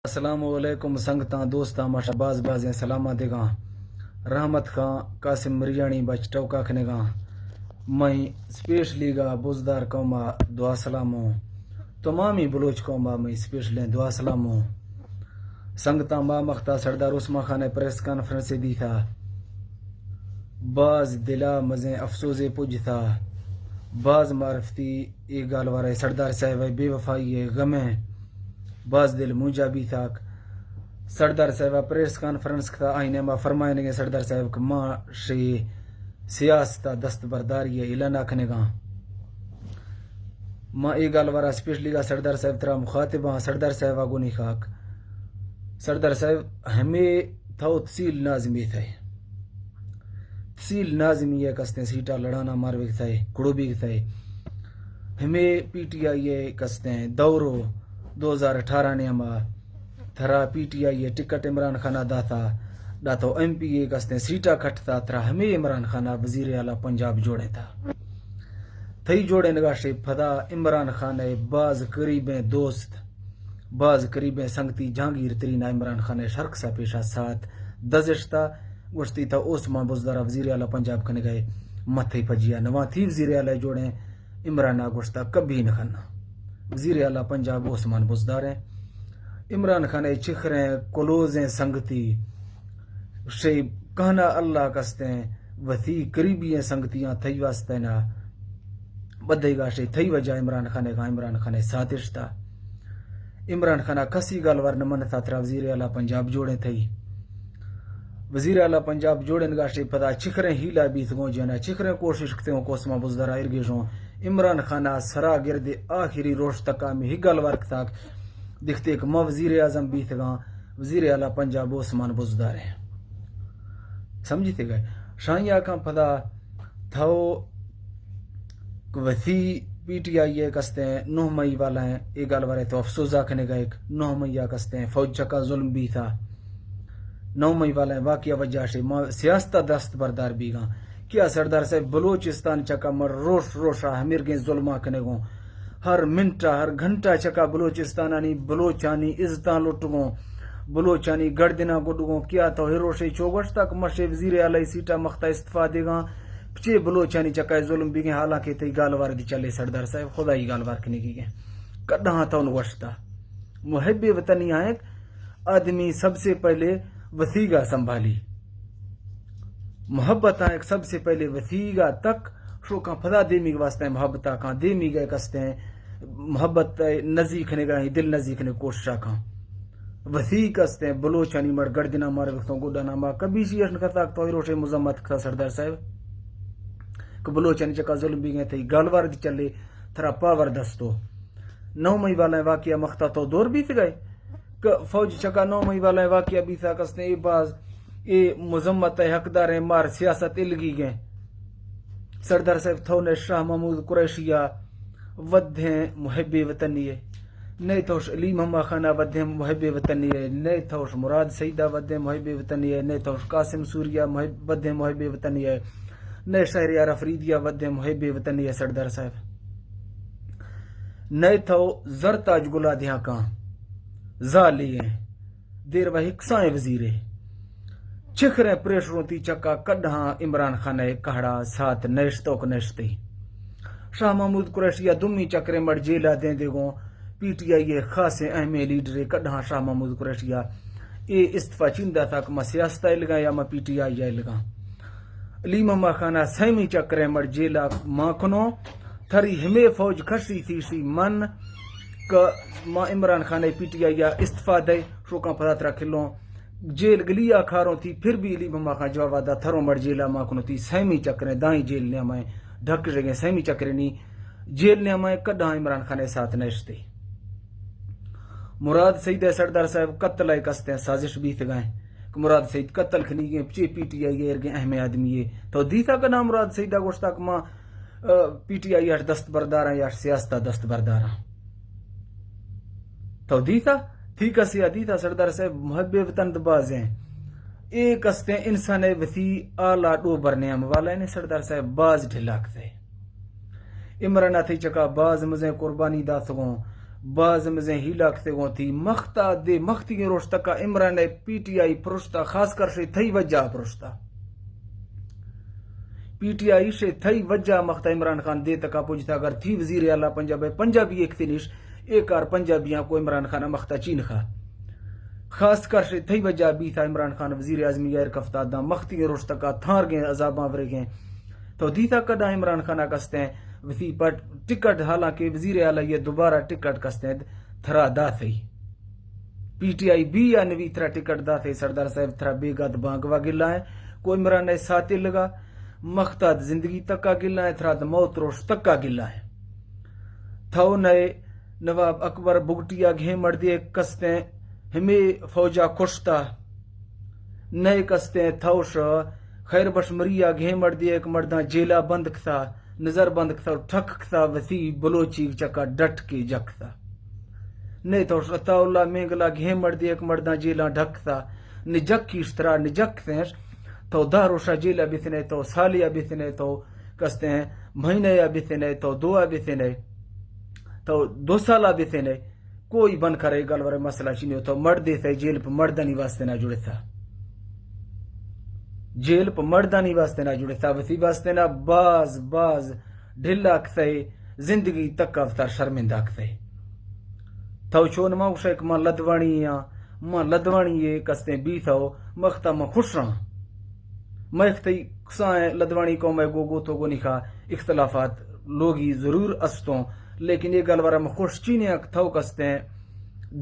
السلام علیکم سنگتاں، دوستاں، ما شا باز بازیں سلاماں دیگاں۔ رحمت خان قاسم مریانی بچ ٹوکا کنگاں۔ مئیں اسپیشل لیگا بزدار قوما دعا سلاموں۔ تمامی بلوچ قوما مئیں اسپیشلیں دعا سلاموں۔ سنگتاں، ما مختا سردار عثمان خان ء پریس کانفرنس دیتا۔ باز دلا مزیں افسوزے پجتا۔ باز معرفتی اے گالوارئے سردار صاحب ء بے وفائی ء غم ء باز دل مونجا بیتاک۔ سردار صاحب ء پریس کانفرنس کتا، آئی نیما فرمائنگیں سردار صاحب کہ ما شے سیاست ء دست برداری ء اعلان کنگاں۔ ما اے گالوارا اسپیشلی گا سردار صاحب ترا مخاطباں، سردار صاحب ء گونی خاک۔ سردار صاحب، ہمے تو تسیل نازمی تھے۔ تسیل نازمی ء کستیں سیٹا لڑانا مار بکتئے، کڑو بکتئے۔ ہمے پی ٹی آئی ء کستیں دورو دو ہزار اٹھارہ نیما تھرا پی ٹی آئی ء ٹکٹ عمران خان ء داتا، دا تو ایم پی اے کستیں سیٹا کھٹتا، تھرا ہمے عمران خان ء وزیر اعلی پنجاب جوڑینتا۔ تھئی جوڑینگا شے پدا عمران خان ء باز قریبیں دوست، باز قریبیں سنگتی جہانگیر ترین ء عمران خان ء شرک سا پیشا ساتھ دزشتا، گوشتی تا عثمان بزدار ء وزیر اعلی پنجاب کنگئے، متھئی پجیا نواں تھی وزیر اعلی جوڑیں۔ عمران ء گوشتا کبھی نہ کناں۔ وزیر اعلی پنجاب عثمان بزدار ء۔ عمران خان ء چخریں کلوزیں سنگتی شے کہنا اللہ کستیں وتی قریبی سنگتیاں تھئی واسطہ نا بدے گاشے تھئی وجہ عمران خان ء عمران خان ء ساتشتا۔ عمران خان ء کسی گالوار نہ منتا، ترا وزیر اعلی پنجاب جوڑیں تھئی۔ وزیر اعلی پنجاب جوڑینگا شے پدا چخریں ہیلا بیت گوں جنا، چخریں کوشش کتے گوں کوسما بزدرا ارگیشوں۔ عمران خان ء سرا گرد آخری روش تکا می ہی گالوار کتاک دکھتے کہ ما وزیر اعظم بیتگاں، وزیر اعلی پنجاب عثمان بزدار ہیں۔ سمجھتے گئے؟ شاہی آکاں پدا تھو کہ وتی پی ٹی آئی ء کستیں نو مئی والا ہیں، اے گالوارے تو افسوزا کھنے گا ایک نو مئی آ کستیں فوج چکا ظلم بیتا۔ نو مئی والا ہیں واقعہ وجہ شے ما سیاست ء دست بردار بیگاں۔ کیا سردار صاحب بلوچستان چکا مر روش روشا ہمیرگیں ظلما کنے گوں۔ ہر منٹا، ہر گھنٹا چکا بلوچستانانی، بلوچانی عزتاں لٹ گوں، بلوچانی گردناں گڈ گوں۔ کیا تو ہر روشے چو گوشتا کہ مشے وزیر اعلی سیٹا مختا استفادہ گاں؟ پچے بلوچانی چکا ظلم بیگیں، حالانکہ تئی گالوار دی چلے سردار صاحب، خدائی گالوار کنگی گئے۔ کڈہاں تو نگوشتا۔ محب وطنی آئیں آدمی سب سے پہلے وسیگا سنبھالی۔ محبت آئیں سب سے پہلے وسیگا تک شوکاں پدا دیمیگ واسطے محبت آکاں، دیمیگ کستیں محبت نزیک نے گا، دل نزیک نے کوشش آکاں۔ وسیگ کستیں بلوچانی مڑ گردنا مار وقتوں گڈا ناما کبھی شی اشن کتا تو روشے مذمت کتا سردار صاحب کہ بلوچانی چکا ظلم بیگیں تئی گالوار دی چلے تھرا پاور دستو۔ نو مئی والا واقعہ مختا تو دور بیت گئے کہ فوج چکا نو مئی والا واقعہ بیتا کستیں اے باز اے مذمت ء حقدار ہیں، مار سیاست الگی گئے۔ سردار صاحب تھو نے شاہ محمود قریشی ء ودھیں محب وطنی ہے، نئے توش علی محمد خان ء ودھیں محب وطنی ہے، نئے توش مراد سعید ء ودھیں محب وطنی ہے، نئے توش قاسم سوریا محب، ودھیں محب وطنی ہے، نئے شہریار افریدی ء ودھیں محب وطنی ہے سردار صاحب۔ نئے تھو زرتاج گلا دیاں کاں زالی ہیں۔ دیر و ہکسائیں وزیرے چکریں پریشروں تی چکا کڈہاں عمران خان ء کہڑا ساتھ نشتوک نشتی۔ شاہ محمود قریشی ء دومی چکریں مڑ جیل ء دیں دیگوں پی ٹی آئی ء خاصیں اہمیں لیڈرے کڈہاں شاہ محمود قریشی ء اے استفا چین داتا کہ ما سیاست ء الگاں یا ما پی ٹی آئی ء الگاں۔ علی محمد خان ء سیمی چکریں مڑ جیل ء مان کنوں، تھری ہمے فوج کشی تھی شی من کہ ما عمران خان ء پی ٹی آئی ء استفا دے شوکاں پدا ترا کھلوں۔ جیل گلی آ کھاروں تھی پھر بھی علی محمد خان جواب دا تھروں مڑ جیل ء مان کنوں تھی سیمی چکریں دائیں جیل نیامیں ڈھک جگیں سیمی چکریں نی جیل نیامیں کڈاں عمران خان ء ساتھ نشتے۔ مراد سعید ء سردار صاحب قتل ء کستیں سازش بیتگیں کہ مراد سعید قتل کھنیگیں پچے پی ٹی آئی ء ارگیں اہمیں آدمی ء تو دیتا کہ نہ مراد سعید ء گوشتا کہ ما پی ٹی آئی اش دست برداراں یا سیاست ء دست برداراں۔ تو دیتا؟ تھی کسی ء دیتا سردار صاحب محب وطن تو بازیں۔ اے کستیں انسان ء وتی آلا ڈو برنے ہم والا نے سردار صاحب باز ڈھلا کتے۔ عمران ء تئی چکا باز مزیں قربانی داتگوں، باز مزیں ہیلا کتے گوں تھی مختا دے مختیگیں روشتکا عمران ء پی ٹی آئی پرشتا، خاص کر شے تھئی وجہ پرشتا۔ پی ٹی آئی شے تھئی وجہ مختا عمران خان دے تکا پوجتا، اگر تھی وزیر اعلیٰ پنجاب ء پنجابی ایک تنیش اے کار پنجابیاں کو عمران خان مختا چین خا۔ خاص کر شے تھئی وجہ بیتا عمران خان وزیر اعظمی غیر کفتا داں مختی روشتکا تھار گیں عذاباں ورگیں۔ تو دیتا کدا عمران خان کستیں وسی پٹ ٹکٹ، حالانکہ وزیر اعلیٰ یہ دوبارہ ٹکٹ کستیں تھرا داتے۔ پی ٹی آئی بی یا نوی تھرا ٹکٹ داتے سردار صاحب، تھرا بیگا د بانگوا گلا ہے۔ کو عمران نے ساتھ لگا، مختا د زندگی تکا گلا ہے، تھرا د موت روش تکا گلا ہے۔ تھو نئے نواب اکبر بگٹی ء گھیں مردے کستیں ہمے فوج ء کشتا، نئے کستیں تھوش خیر بخش مری ء گھیں مردے یک مرداں جیل ء بند کتا، نظر بند کتا و ٹھک کتا، وتی بلوچیگ چکا ڈٹ کے جک کتا۔ نئے تھوش عطا اللہ مینگل ء گھیں مردے یک مرداں جیلاں ڈھک کتا، نہ جک کیش ترا نہ جک کتیں، تو دہ روشا جیل ء بیتنے، تو سالے ء بیتنے، تو کستیں مہینے ء بیتنے، تو دو ء بیتنے، تو دو سال ء بیتنے، کوئی بن کرے گل ورے مسئلہ چی نہیں، تو مردے تھے جیل پہ مردانی واسطے نہ جڑے تھا۔ جیل پہ مردانی واسطے نہ جڑے تھا، وتی واسطے نہ باز، باز ڈھلا کتھے، زندگی تک اوتار شرمندہ کتھے۔ تو چون ما گوشے کہ ما لدوانی ہاں، ما لدوانی یہ کستیں بی تھو، مختا ما خوش رہاں۔ مئے تئی کسائیں لدوانی قوم ء گو گو تو گو نکا اختلافات لوگی ضرور استوں، لیکن یہ گل ورا من خوش چینے کہ تھو کستیں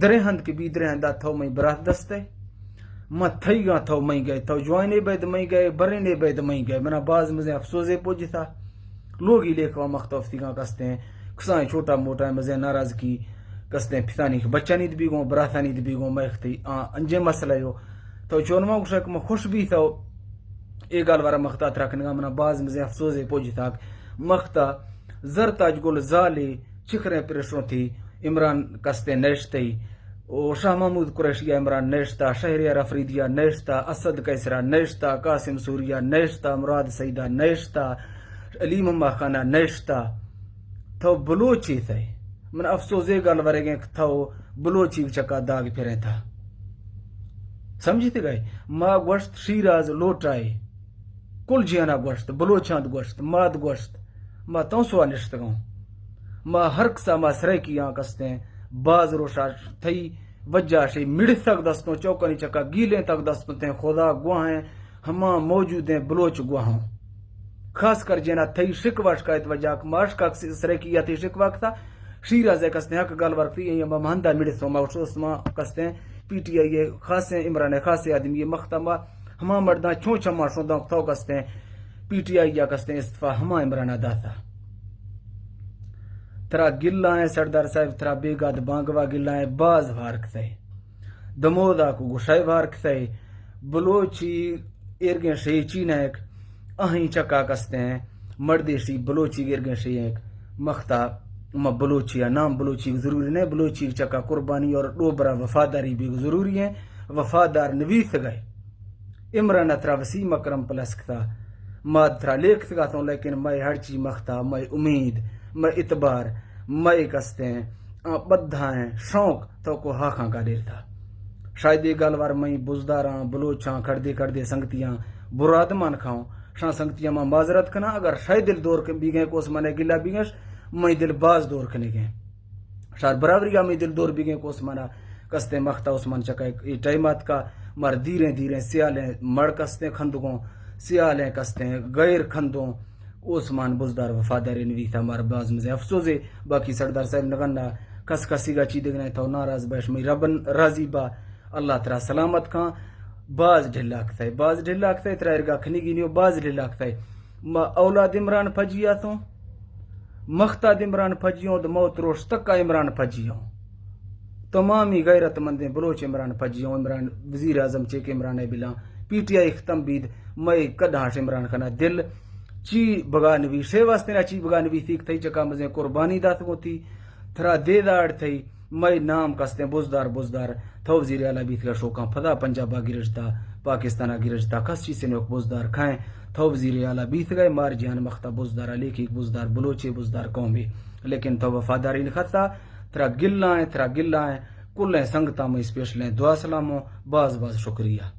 درے ہند کہ بی درے ہندا تھو مئی برات دستے، من تھئی گاں تھو مئی گئے، تھو جوائنے بید مئی گئے، برینے بید مئی گئے، منا باز مزے افسوزے پوجی تھا۔ لوگی لیکھوا مخ تو افتیگاں کستیں، کسائیں چھوٹا موٹا مزے ناراضگی کستیں پتانی بچانی دی بیگوں، براتانی دی بیگوں، مئے اختی آ انجے مسئلہ یو۔ تو چون ما گوشا کہ من خوش بی تو اے گال ورا مختا ترا کنگا منا باز مزے افسوزے پوجی تاک۔ مختا زر تاج گل زالی چکریں پریشوں تھی عمران کستیں نشتئی۔ او شاہ محمود قریشی ء عمران نشتا، شہریار افریدی ء نشتا، اسد قیصر ء نشتا، قاسم سوری ء نشتا، مراد سعید ء نشتا، علی محمد خان ء نشتا۔ تو بلوچے تھے۔ من افسوز اے گل ورگیں کہ تو بلوچی چکا داگ پھریں تھا۔ سمجھتے گئے؟ ما گوشت شیراز لوٹائے۔ کل جیانا گوشت، بلوچاں گوشت، ماد گوشت، ما توں سوا نشتگوں۔ ما ہر کسا ما سرائیکیاں کستیں، باز روشا تھئی وجہ شے مڑتگ دستوں، چوکانی چکا گیلیں تگ دستوں تیں، خدا گواہیں، ہما موجودیں بلوچ گواہوں۔ خاص کر جینا تھئی شکوہ شکایت وجہ کہ ما اشکا سرائیکی یا تھی شکوہ کتا، شیراز ء کستیں حق گل ورتی، یا ما ہندا مڑتوں، ما شوست ما کستیں پی ٹی آئی ء خاصیں، عمران ء خاصیں آدمی ء مختا ما ہما مرداں چون چماں شوداں کتو کستیں، پی ٹی آئی ء کستیں استعفی ہما عمران ء داتا۔ ترا گلائیں سردار صاحب، ترا بیگا د بانگوا گلائیں، باز وار کتئے۔ دمودا کو گشئے وار کتئے۔ بلوچی ایرگیں شے چی نئیک، اہیں چکا کستیں، مردیشی بلوچی ایرگیں شے ایک۔ مختا ما بلوچی ء نام بلوچی ضروری نہ، بلوچی چکا قربانی اور ڈوبرا وفاداری بھی ضروری ہے۔ وفادار نویس گئے۔ عمران ء ترا وسیم اکرم پلس کتا، ما ترا لیکتگ اتوں، لیکن مئے ہرچی مختا، مئے امید، مئے اعتبار، مئے کستیں، آ، بدھائیں شوق تو کو ہاکاں کا ڈیرتا۔ شاید یہ گالوار مئے بزداراں، بلوچاں، کڑدے کڑدے سنگتیاں براد مان کھاؤں۔ شاں سنگتیاں ما معذرت کنا، اگر شاید دل دور کن بیگیں کوس منے گلا بیگش، مئے دل باز دور کنے گئے۔ شار برابری آ مئی دل دور بیگیں کو عثمان ء کستیں مختا عثمان چکا اے ٹائم آتکا مار دیریں دیریں سیالیں مڑ کستیں کھندگوں، سیالیں کستیں غیر کھندوں۔ عثمان بزدار وفادار نویتا مار باز مزے افسوزے۔ باقی سردار صاحب نگنا کس کسی گا چی دگنا تو ناراض بش مئی ربن راضی با۔ اللہ ترا سلامت کھاں۔ باز ڈھلا کتئے، باز ڈھلا کتئے، ترا ارگا کھنیگی نیو باز ڈھلا کتئے۔ ما اولاد عمران پجی آتوں، مختا عمران پجیوں، د موت روش تکا عمران پجیوں۔ تمامی غیرت مندیں بلوچ عمران پجیوں، عمران وزیر اعظم چیک عمران ء بلاں، پی ٹی آئی ختم بید، مئے کڈھاش عمران کنا دل چی بگا نوی، شے واسطے نا چی بگا نوی تیک تئی چکا مزیں قربانی دات گوتی، تھرا دے داڑ تئی۔ مئے نام کستیں بزدار، بزدار، تھو وزیر اعلیٰ بیتگا شوکاں پدا پنجابا گرجتا، پاکستانا گرجتا، کس چیزے نوک بزدار کھائیں، تھو وزیر اعلیٰ بیتگا، مار جہان مختا بزدار، علی کی بزدار، بلوچے بزدار قومے، لیکن تھو وفاداری نکھتا، ترا گلائیں، ترا گلائیں۔ کلیں سنگتاں مئے اسپیشلیں دعا سلاموں۔ باز باز شکریہ۔